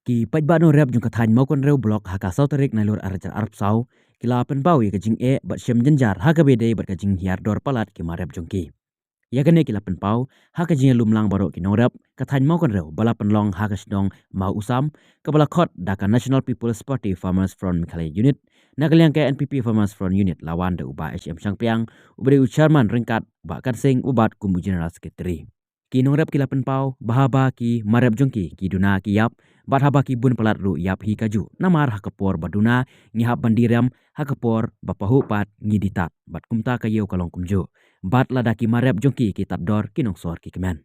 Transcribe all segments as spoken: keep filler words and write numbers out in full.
Ki paidbah nongrep jong ka thaiñ Mawkynrew Block ha ka saw tarik Nailur arhajar arphew saw ki la pynpaw ïa ka jingeh bad shem jynjar ha kaba ïadei bad ka jinghiar dor palat ki mar rep jong ki. Ïa kane ki la pynpaw ha ka jingïalum lang baroh ki nongrep ka thaiñ Mawkynrew ba la pynlong ha ka shnong Mawusam, kaba la khot da ka National People's Party Farmers Front Meghalaya Unit, na ka liang ka N P P Farmers Front Unit, la wan da u Bah H M Shangpliang, uba dei u chairman ryngkat u Bah Kan Sing, uba bat kum u general secretary. Ki nongrep ki la pynpaw ba haba ki mar rep jong ki ki duna ki ïap, bad haba ki bun palat ruh ïap hi kajuh, namar ha ka por ba duna ngi hap ban die rem, ha ka por ba pahuh pat ngi die tad, bad kumta ka ïew ka long kumjuh. Bad lada ki mar rep jong ki ki tad dor, ki nongsor ki kmen.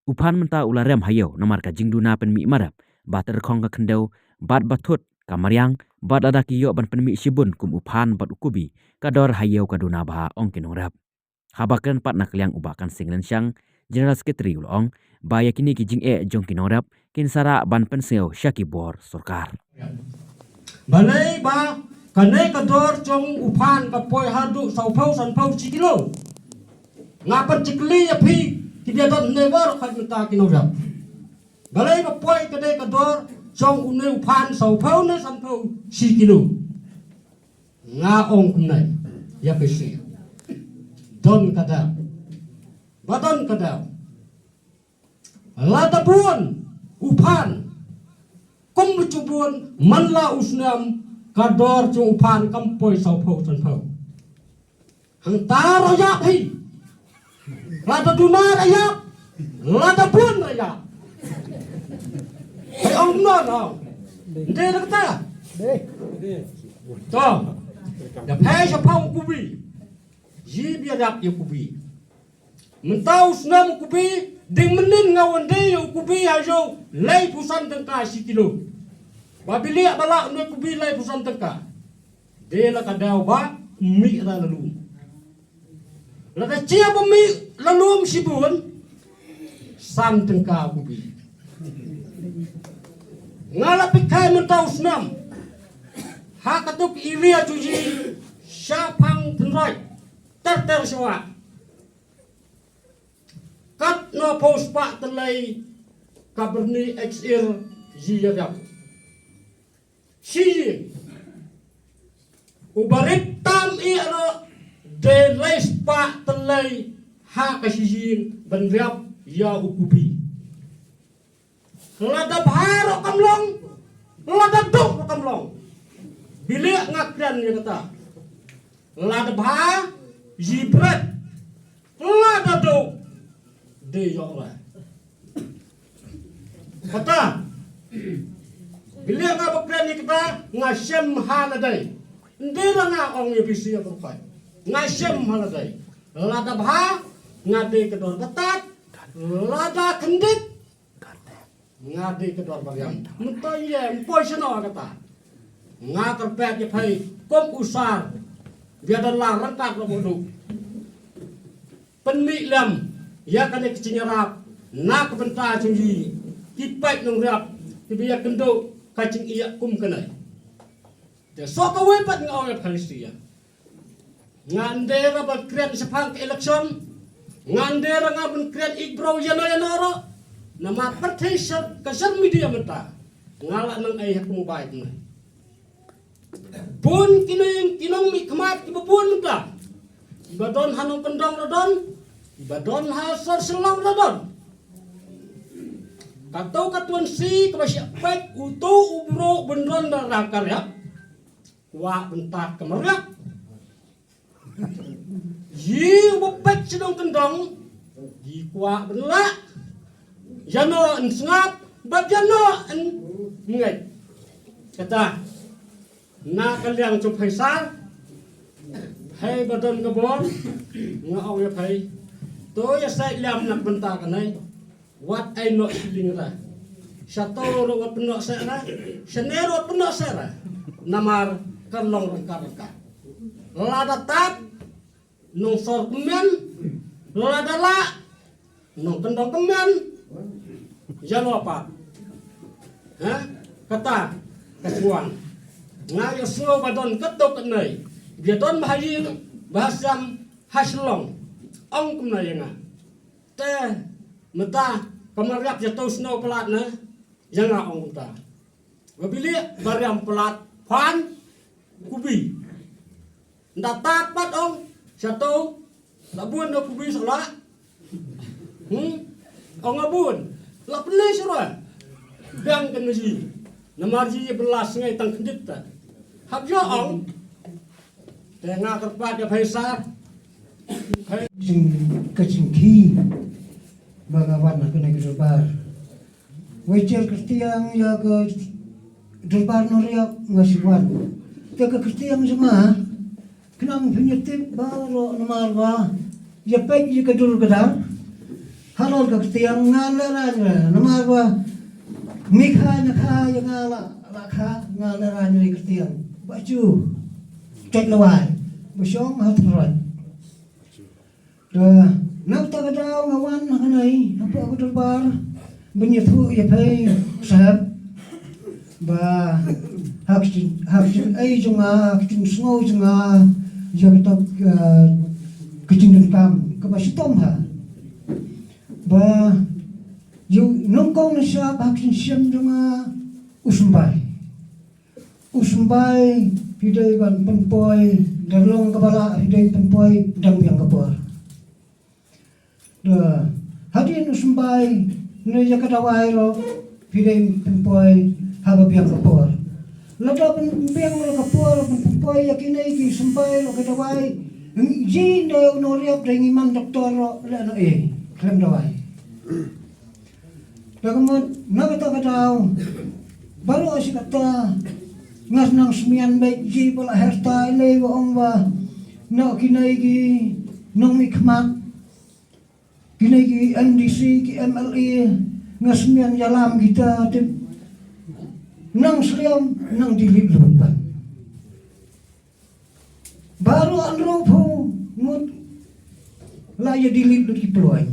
U phan mynta u la rem ha ïew namar ka jingduna pynmih mar rep, ba tyrkhong ka khyndew bad ba thut ka mariang, bad lada ki ïoh ban pynmih shibun kum u phan bad u kubi, ka dor ha ïew ka duna bha, ong ki nongrep. Haba kren pat na ka liang u Bah Kan Sing Lynshang, general secretary, u la ong ba ïa kine ki jingeh jong ki nongrep kin sa rah ban pynsngew sha ki bor sorkar. Balei ba kane ka dor jong u phan ka poi haduh sawphew sanphew shi kilo? Nga pynchikli ïa phi ki biadon ne bor khaj mynta ki nongrep. Balei ba poi kane ka dor jong une u phan sawphew ne sanphew shi kilo? Nga ong kumne ïa phi sha, don ka daw. Ba don ka daw. Lada bun u phan kum ba ju bun man la u snem, ka dor jong u phan kam poi sawphew sanphew. Hangta ruh ïap hi. Lada duna ruh ïap, lada bun ruh ïap. Hei, ong kumno, ong. Nde da kata. To. Da phai sha pha u kubi. Ji bia ïap ïa u kubi. Mynta u snem u kubi, ding mynnin nga wan die ïa u kubi ha ïew laiphew san tyngka shi kilo. Ba bilik ba lah une u kubi laiphew san tyngka. De la ka daw ba mih la lum. Lada jia ba mih la lum shibun, san tyngka u kubi. Nga la pyrkhat mynta u snem ha kato ka area jong ngi shaphang Tynrai ter ter shuwa. Katno phew spah tylli ka byrni X R ji ïa dap. Shi ïing. U barit tam ïa ro de lai spah tylli ha ka shi ïing ban riap ïa u kubi. Lada bha ruh kam long, lada duk ruh kam long. Bilik nga kren ïa kata. Lada bha, ji bret. Lada duk, de ïoh la. Kata. Bilik nga ba kren ïa kata, nga shem ha lade. Nde la nga ong ïa phi sha baroh. Nga shem ha lade. Lada bha, nga de ka dor ba tad. Lada kyndit, nga de ka dor ba riam. Mynta ïa, ym poi shano kata. Nga kyrpad ïa phi kum u sar. Bia da la rangkat la bodu. Pynmih lem ïa kane ka jingïarap na ka bynta jong ngi ki paid nongrep kiba ïakynduh ka jingïa kum kane. Te sa kawei pat nga ong ïa phi sha ïa. Ngan dei ruh ban kren shaphang ka election. Ngan dei ruh nga ban kren ïa ki briew ïano ïano ruh. Namar pyrthei sha ka social media mynta. Nga la nang ai ha ka mobile kumne. Bun kine ki nongmihkhmat kiba bun mynta. Kiba don ha Nongkyndong ruh don. Kiba don ha sor Shillong ruh don. Kato ka tuan si kaba shah peit uto u bro bynron da ra ka riap. Kwah ban tad ka mariap. Ïa uba peit sha Nongkyndong, ïa kwah ban lah. Ïano yn sngap, bad ïano yn ngeit. Kata, na ka liang jong phi sar, phi ba don ka bor, nga ong ïa phi. To ïa sait lem na ka bynta kane. Wat ai noh shilling ra. Shato ruh wat pynnoh seh ra. Shane ruh wat pynnoh seh ra. Namar kan long ryngkat ryngkat. Lada tad, nongsor kmen. Lada lah, Nongkyndong kmen. Ïa lo pat. Ha? Kata ka shuwa. Nga ïohsngew ba don katto katne. Ba don ba ha ïing, ba ha sem, ha Shillong. Ong kumne ïa nga. Te mynta ka mariap ïa to snow palat ne, ïa nga ong kumta. Ba bilik ba riam palat pan kubi. Nda tat pat ong shato la bun da kubi sala. Hmm? Ong abun la pynlei sura. Biang kan ji. Namar ji belas ngai tang kendit ta. Hap jo ong. Te nga kyrpad ïa phi sir. Jing ka jingki ba nga wan ha kane ka dorbar. Wei jer kyrtiang ïa ka dorbar Nongriap nga shu wan. Te ka kyrtiang jong nga khnang phin ïa tip baroh namar ba ïa peit ïa ka dur ka dar. Halor ka kyrtiang nga lehrain namar ba mi kha na kha ïa nga la la kha nga lehrain ïa kyrtiang. Ba ju tek lawai ba shong ha tyroi. Te na kata ka daw nga wan ha kane hapoh ka dorbar ban ïathuh ïa phi saheb ba ha ka jing ha ka jingaiei jong nga, ha ka jingsngew jong nga ïa kata ka jingdonkam kaba shitom ha ba ïa u nyngkong nyngshap ha ka jingshem jong nga u symbai. U symbai phi dei ban pynpoi da long kaba lah phi dei pynpoi dang biang ka por. Da hadien u symbai ne ïa ka dawai ruh phi dei pynpoi haba biang ka por. Lada pynbiang ruh ka por pynpoi ïa kine ki symbai ruh ka dawai. Ji dei u nongriap dei ngi man doktor ruh lehnoh ei khlem dawai. Te ka mut na kata ka daw baroh shi katta nga nang smian beit ji ba la herta lei ba ong ba na kine ki nongmihkhmat kine ki M D C ki M L A nga smian ïalam kita te nang sliam nang dilit lut ban. Baroh hynriewphew ngut la ïa delete lut ki ploiñ.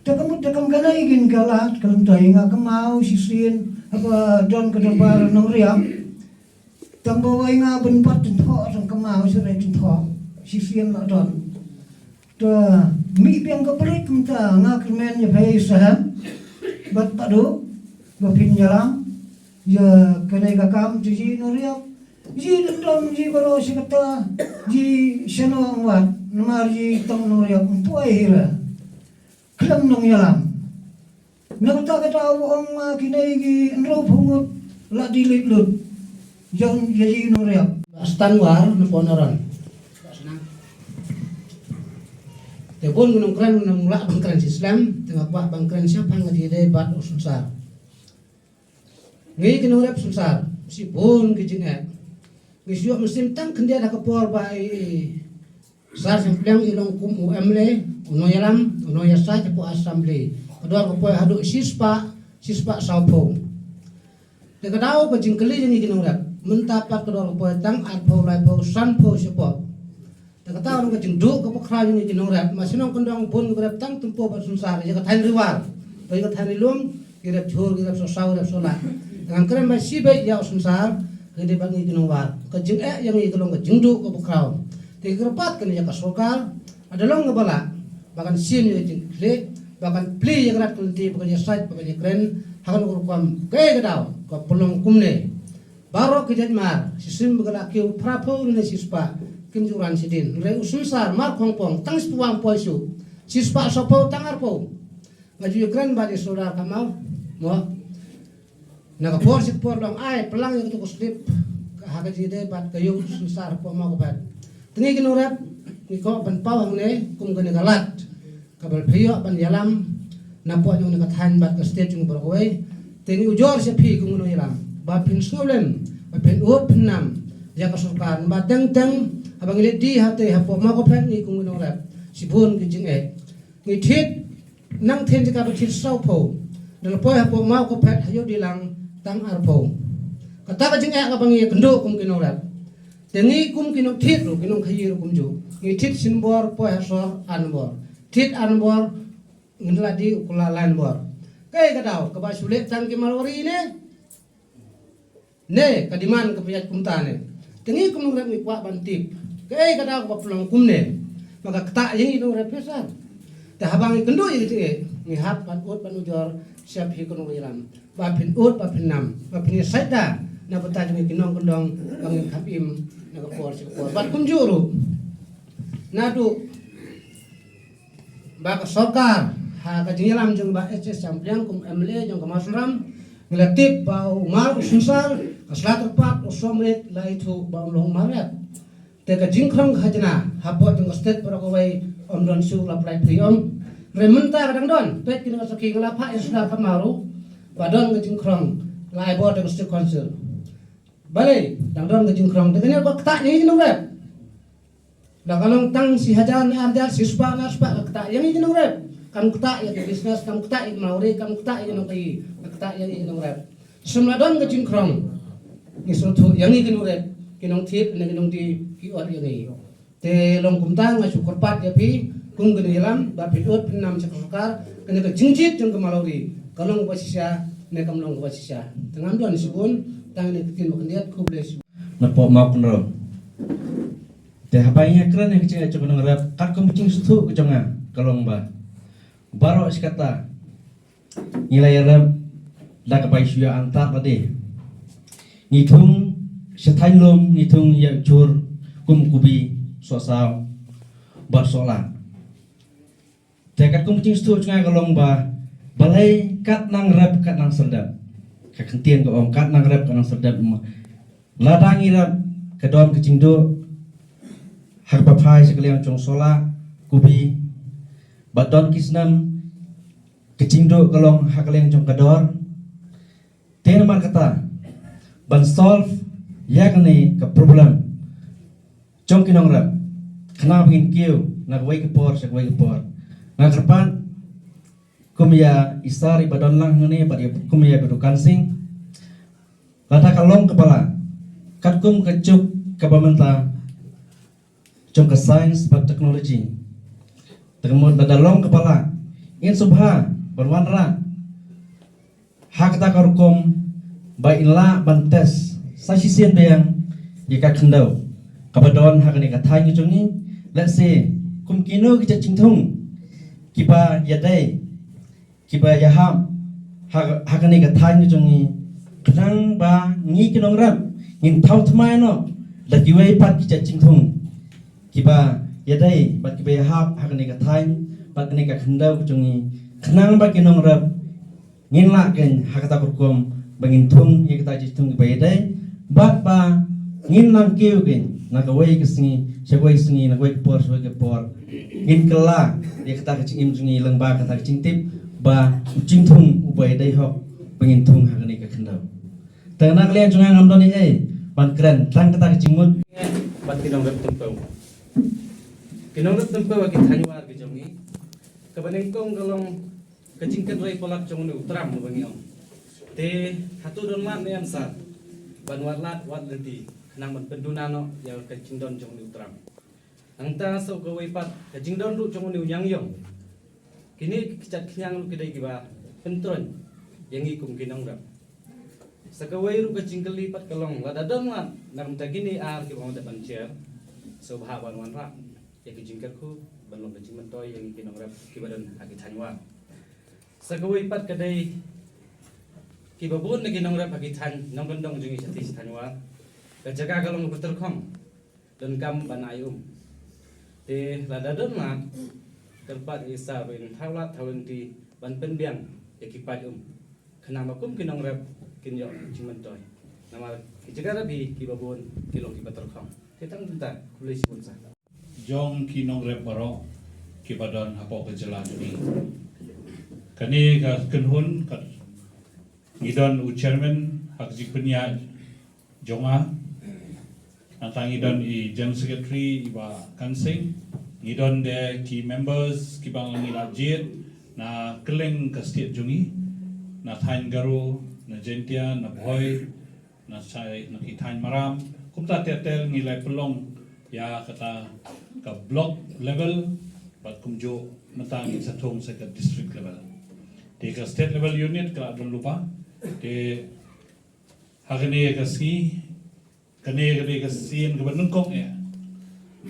Te ka mut te kam kane kin ka lad ka lyntai nga kynmaw shisien haba don ka dorbar Nongriam. Tang ba wai nga ban bat tynthoh tang kynmaw shisien tynthoh shisien la don. Te mih biang ka pyrthei kumta nga kyrmen ïa phi saheb bad padu ba phin ïalam ïa kane ka kam jong ji Nongriap. Ji dang don ji baroh shi katta ji shano ong wat namar ji tang Nongriap ym poi hi ra. Khlem nongïalam. Na kata kata u ong ma kine ki hynriewphew ngut la delete lut. Jong ïa ji Nongriap. Stanwar na Ponaran. Te bun ngi nongkren ngi nonglah ban kren shi slem te nga kwah ban kren shaphang ka jingïadei bad u Sunsar. Ngi ki Nongrep Sunsar shibun ki jingeh. Ngi shu ïoh mynsiem tang khyndiat ha ka por ba i Sar Shangpliang i long kum u M L A u nongïalam u nongïasaid hapoh Assembly. Ka dor ka poi haduh shispah shispah sawphew. Te ka daw ka jingkylli jong ngi ki Nongrep mynta pat ka dor ka poi tang arphew laiphew sanphew shapoh. Te kata ka long ka jingduh kaba khraw jong ngi ki Nongrep ma shnong kyndong bun ngi rep tang tympew bad Sunsar ïa ka thaiñ Ri War, ïa ka thaiñ Ri Lum, ki rep Jhur, ki rep Sohsaw, ki rep Sohlah. Te ngan kren ba shibit ïa u Sunsar. Ka dei bad ngi ki Nongwar ka jingeh ïa ngi ka long ka jingduh kaba khraw. Te ka kyrpad kane ïa ka sorkar lada long kaba lah ba kan shim ïa ka jingkitkhlieh ba kan plie ïa ka rat ka lynti ba kan ïasaid ba kan ïakren ha kano ka rukom. Kaei ka daw ka pynlong kumne. Baroh ki jait mar shisien ba ka la kiew phraphew ne shispah kim ju ran shadien. Hynrei u Sunsar mar khongpong tang shispah wang poi shuh, shispah sawphew tang arphew. Nga ju ïakren bad i Sordar Kamaw mo. Na ka por shi ka por long ai pynlang ïa katu ka slip ha ka jingïadei bad ka ïew Sunsar hapoh Mawkaphet. Te ngi ki Nongrep ngi kwah ban paw hangne kum kane ka lad kaba phi ïoh ban ïalam napoh jong kane ka thaiñ bad ka state jong baroh kawei. Te ngi ujor sha phi kum ki nongïalam ba phin sngewlem ba phin ud phin nam ïa ka sorkar ba teng teng haba ngi leit die hate hapoh Mawkaphet ngi kum ki Nongrep shibun ki jingeh. Ngi thied nang thied jaka ba thied sawphew. Da la poi hapoh Mawkaphet ha ïew die lang tang arphew. Kata ka jingeh kaba ngi ïakynduh kum ki Nongrep. Te ngi kum ki nongthied ruh ki nongkhaïi ruh kumjuh. Ngi thied shi nombor poi ha sor ar nombor. Thied ar nombor ngin la die u kylla lai nombor. Kaei ka daw kaba shu leh tang ki Marwari ne? Ne ka demand ka pynïaid kumta ne. Te ngi kum Nongrep ngi kwah ban tip kaei ka daw kaba pynlong kumne. Ma ka ktah ïa ngi Nongrep pisa. Te haba ngi kynduh ïa ka jingeh Ngi hap ban ud ban ujor sha phi ko nongïalam, ba phin ud ba phin nam, ba phin ïasaid da na bynta jong ngi ki nongkyndong ba ngin kham im na ka por sha ka por. Bad kumjuh ruh naduh ba ka sorkar, ha ka jingïalam jong Bah H S Syiemliang kum M L A jong ka Mawsynram, ngi la tip ba u Mar u Synsar, ka sla kyrpad u Somrit la ithuh ba un long u Mar rep. Te ka jingkhrong khajna hapoh jong ka state baroh kawei ym don shuh la pynlait phi ym. Hynrei mynta ka dang don, peit kine ki sakhi, nga la phah ïa shuwa ka maru ba don ka jingkhrong la ai bor da ka state council. Balei dang don ka jingkhrong? Te kane ka ktah ïa ngi ki nongrep. La ka long tang shi hajar ne ar hajar, shi spah ne ar spah, ka ktah ïa ngi ki nongrep. Kam ktah ïa ki business, kam ktah ïa ki Mawri, kam ktah ïa ki nongkhaii, ka ktah ïa ngi ki nongrep. Shem la don ka jingkhrong, ngi sngewthuh ïa ngi ki nongrep, ki nongthied ne ki nongdie ki ot ïa ngi. Te long kumta nga shu kyrpad ïa phi kum ki nongïalam, ba phin ud phin nam sha ka sorkar. Kane ka jingjied jong ka Mawri ka long kaba shisha ne kam long kaba shisha? Te ngam don shibun, tang ïa kine ki ktien ba khyndiat, khublei shibun. Napoh Mawkynrew. Te haba ngi ïakren ïa ka jingeh jong ki nongrep, katkum ka jingsngewthuh ka jong nga ka long ba baroh shi katta ngi la ïarep da kaba shu ïa antar lade. Ngi thung sha thaiñ lum, ngi thung ïa jhur kum Kubi, Sohsaw bad Sohlah. Te katkum ka jingsngewthuh jong nga ka long ba balei kat nang rep kat nang serdep. Ka ktien ka ong kat nang rep kat nang serdep. Lada ngi rep ka don ka jingduh ha kaba phai sha ka liang jong Sohlah, Kubi, bad don ki snem ka jingduh ka long ha ka liang jong ka dor. Te namar kata ban solve ïa kane ka problem jong ki nongrep, khnang ba ngin kiew na kawei ka por sha kawei ka por, nga kyrpad kum ïa i Sir iba don lang hangne bad ïa kum ïa i Bah Dukan Sing, lada ka long kaba lah katkum ka juk kaba mynta jong ka science bad technology. Te ka mut lada long kaba lah, ngin sngewbha ban wanrah ha kata ka rukom ba in lah ban test sa shisien biang ïa ka khyndew kaba don ha kane ka thaiñ ka jong ngi. Let's say kum kino ki jait jingthung kiba ïadei, kiba ïahap ha, ha kane ka thaiñ ka jong ngi, khnang ba ngi ki nongrep ngin thaw thymmai noh da kiwei pat ki jait jingthung kiba ïadei bad kiba ïahap ha kane ka thaiñ bad kane ka khyndew ka jong ngi, khnang ba ki nongrep ngin lah kein ha kata ka rukom ba ngin thung ïa kita ki jingthung kiba ïadei bad ba ngin nang kiew kein na kawei ka sngi sha kawei ka sngi, na kawei ka por sha kawei ka por. Ngin kylla ïa kata ka jingim jong ngi lyngba kata ka jingtip ba u jingthung uba ïadei hok ba ngin thung ha kane ka khyndew. Te na ka liang jong nga ngam don ei ei ban kren, tang kata ka jingmut. Bad ki nongrep Tympew, ki nongrep Tympew ha ki thaiñ war ki jong ngi, kaba nyngkong ka long ka jingkynrei palat jong une u tram uba ngi ong. Te hato don lad ne em Sir ban wad lad wad lynti khnang ban pynduna noh ïa ka jingdon jong une u tram? Nangta sa kawei pat ka jingdon ruh jong une u ñiangïong. Kine ki jait khñiang ruh ki dei kiba pyntroiñ ïa ngi kum ki nongrep. Sa kawei ruh ka jingkylli pat ka long, lada don lad na ka bynta kine ar kiba nga dep ban jer, sngewbha ban wanrah ïa ka jingkyrkhu ban long ka jingmyntoi ïa ngi ki nongrep kiba don ha ki thaiñ war. Sa kawei pat ka dei kiba bun na ki nongrep ha ki thaiñ nongkyndong jong ngi shatei sha thaiñ war, ka jaka ka long kaba tyrkhong, donkam ban ai um. Te lada don lad, kyrpad ïa i Sir ba in thaw lad thaw lynti ban pynbiang ïa ki paid um, khnang ba kum ki nongrep kin ïoh jingmyntoi. Namar ki jaka rep hi kiba bun ki long kiba tyrkhong. Te tang mynta, khublei shibun Sir. Jong ki nongrep baroh kiba don hapoh ka jylla jong ngi, kane ka kynhun ka, ngi don u chairman ha ka jingpynïaid jong nga. Nangta ngi don i General Secretary i Bah Kansing. Ngi don de ki members kiba ngi la jied na kylleng ka state jong ngi, na thaiñ Garo, na Jaintia, na Bhoi, na shai, na ki thaiñ Maram. Kumta ter ter ngi la pynlong ïa kata ka block level, bad kumjuh mynta ngi sa thung sa ka district level. Te ka state level unit ka la don lypa. Te ha kane ka sngi, kane ka dei ka sien kaba nyngkong eh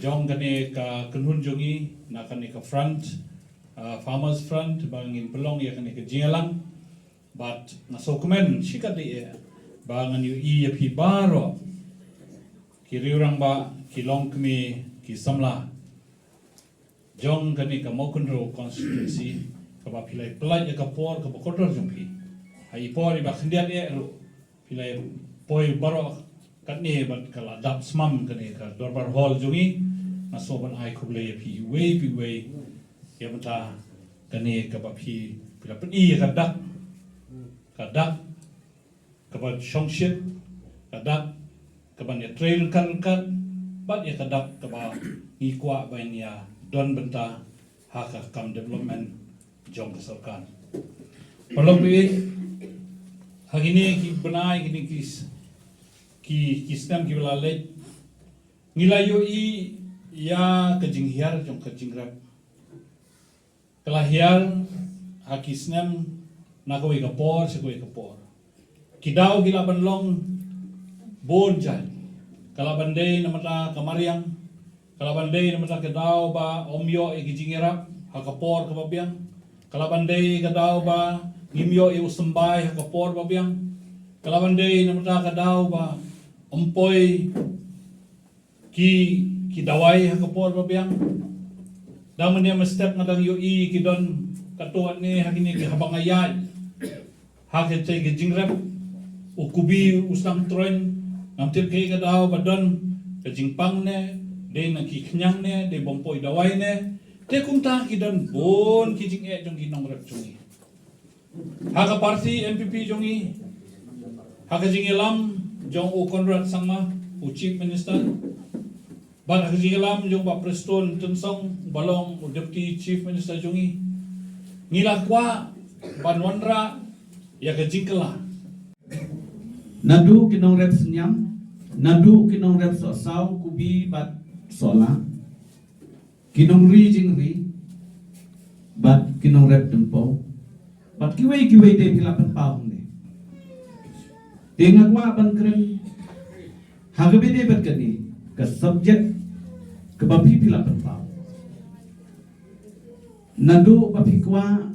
jong kane ka kynhun jong ngi na kane ka front, uh, Farmers Front ba ngin pynlong ïa kane ka jingïalang. Bad nga sngewkmen shikatdei eh ba ngan ïohi ïa phi baroh, ki riewrangbah, ki longkmie, ki samla jong kane ka Mawkynrew constituency, kaba phi la pyllait ïa ka por kaba kordor jong phi. Ha i por iba khyndiat eh ruh phi la poi baroh katne bad ka la dap smam kane ka dorbar hall jong ngi. Nga sngewbha ban ai khublei ïa phi iwei pa iwei ïa mynta kane kaba phi, phi la pyni ïa ka dak, ka dak kaba shongshit, ka dak kaban ïatrei ryngkat ryngkat, bad ïa ka dak kaba ngi kwah ban ïa don bynta ha ka kam development jong ka sorkar. Paralok, ha kine ki bnai, kine ki s-, ki, ki snem kiba la leit, ngi la ïohi ïa ka jinghiar jong ka jingrep. Ka la hiar ha ki snem na kawei ka por sha kawei ka por. Ki daw ki lah ban long bun jait. Ka lah ban dei namar ka mariang. Ka lah ban dei namar ka daw ba ym ïoh ïa ki jingïarap ha ka por kaba biang. Ka lah ban dei ka daw ba ngim ïoh ïa u symbai ha ka por ba biang. Ka lah ban dei namar ka daw ba ym poi ki, ki dawai ha ka por ba biang. Da mynne mynstep nga dang ïohi ki don katto katne ha kine ki, haba nga ïaid ha kata ka jingrep, u kubi u sdang troiñ, ngam tip kaei ka daw ba don ka jingpang ne, dei na ki khñiang ne, dei bym poi dawai ne. Te kumta ki don bun ki jingeh jong ki nongrep jong ngi. Ha ka party N P P jong ngi, ha ka jingïalam jong u Conrad Sangma, u Chief Minister, bad ha ka jingïalam jong Bah Prestone Tynsong, ba long u Deputy Chief Minister jong ngi, ngi la kwah ban wanrah ïa ka jingkylla. Naduh ki nongrep Sniam, naduh ki nongrep Sohsaw, Kubi bad Sohlah, ki nongri jingri bad ki nongrep Dympu bad kiwei kiwei de phi la pynpaw hangne. Te nga kwah ban kren ha kaba ïadei bad kane ka subject kaba phi, phi la pynpaw. Naduh ba phi kwah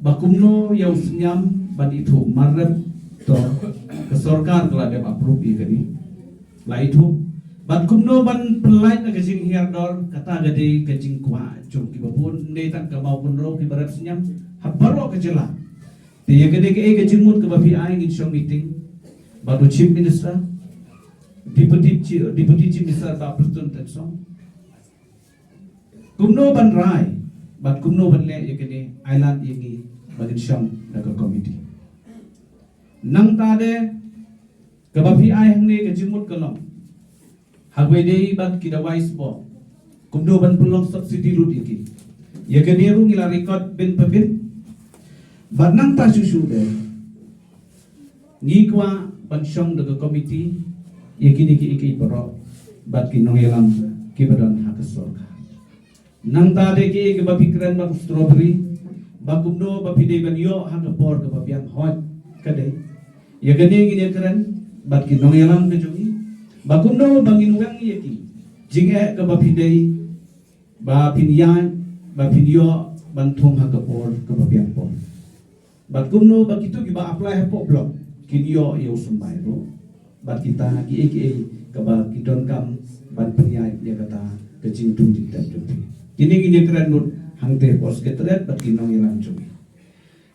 ba kumno ïa u Sniam ban ithuh marrep, to ka sorkar ka la dep approve ïa kane, la ithuh. Bad kumno ban pynlait na ka jinghiar dor, kata ka dei ka jingkwah jong kiba bun, ym dei tang ka Mawkynrew, kiba rep Sniam ha baroh ka jylla. Te ïa kane kaei ka jingmut kaba phi ai, ngin shong meeting bad u Chief Minister, Deputy Chief, Deputy Chief Minister Bah Prestone Tynsong, kumno ban rai bad kumno ban leh ïa kane, ai lad ïa ngi ba ngin shong da ka committee. Nangta de kaba phi ai hangne ka jingmut ka long ha kaba ïadei bad ki dawai sboh, kumno ban pynlong subsidy lut ïa ki. Ïa kane ruh ngi la record bin pa bin. Bad nangta shuh shuh de ngi kwah ban shong da ka committee ïa kine kiei kiei baroh bad ki nongïalam kiba don ha ka sorkar. Nangta de kiei kiba phi kren bad u strawberry, ba kumno ba phi dei ban ïoh ha ka por kaba biang, hooid ka dei. Ïa kane ngin ïa kren bad ki nongïalam ka jong ngi, ba kumno ba ngin weng ïa ki jingeh kaba phi dei ba phin ïaid, ba phin ïoh ban thung ha ka por kaba biang por. Bad kumno ba kito kiba apply hapoh block kin ïoh ïa u symbai ruh. Bad kita kiei kiei kaba ki donkam ban pynïaid ïa kata ka jingthung jingtep jong phi. Kine ngin ïa kren lut hangtei hapoh secretariat bad ki nongïalam jong ngi.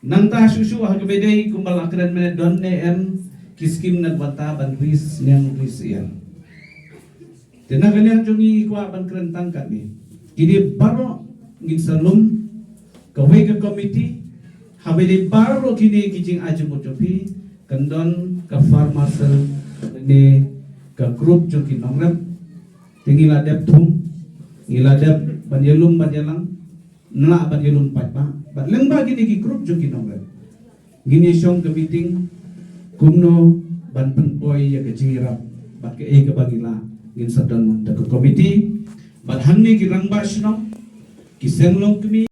Nangta shuh shuh ha kaba ïadei kumba la kren mynne, don ne em ki skim na ka bynta ban ri sniang ri syiar. Te na ka liang jong ngi kwah ban kren tang katne. Kine baroh ngin sa lum kawei ka committee, ha kaba ïadei baroh kine ki jingai jingmut jong phi, kan don ka farmer cell ne ka group jong ki nongrep. Te ngi la dep thung, ngi la dep ban ïalum ban ïalang, ngi la ban ïalum paidbah bad lyngba kine ki group jong ki nongrep. Ngin ïa shong ka meeting kumno ban pynpoi ïa ka jingïarap bad kaei kaba ngi lah, ngin sa don da ka committee. Bad hangne ki rangbah shnong, ki seng longkmie,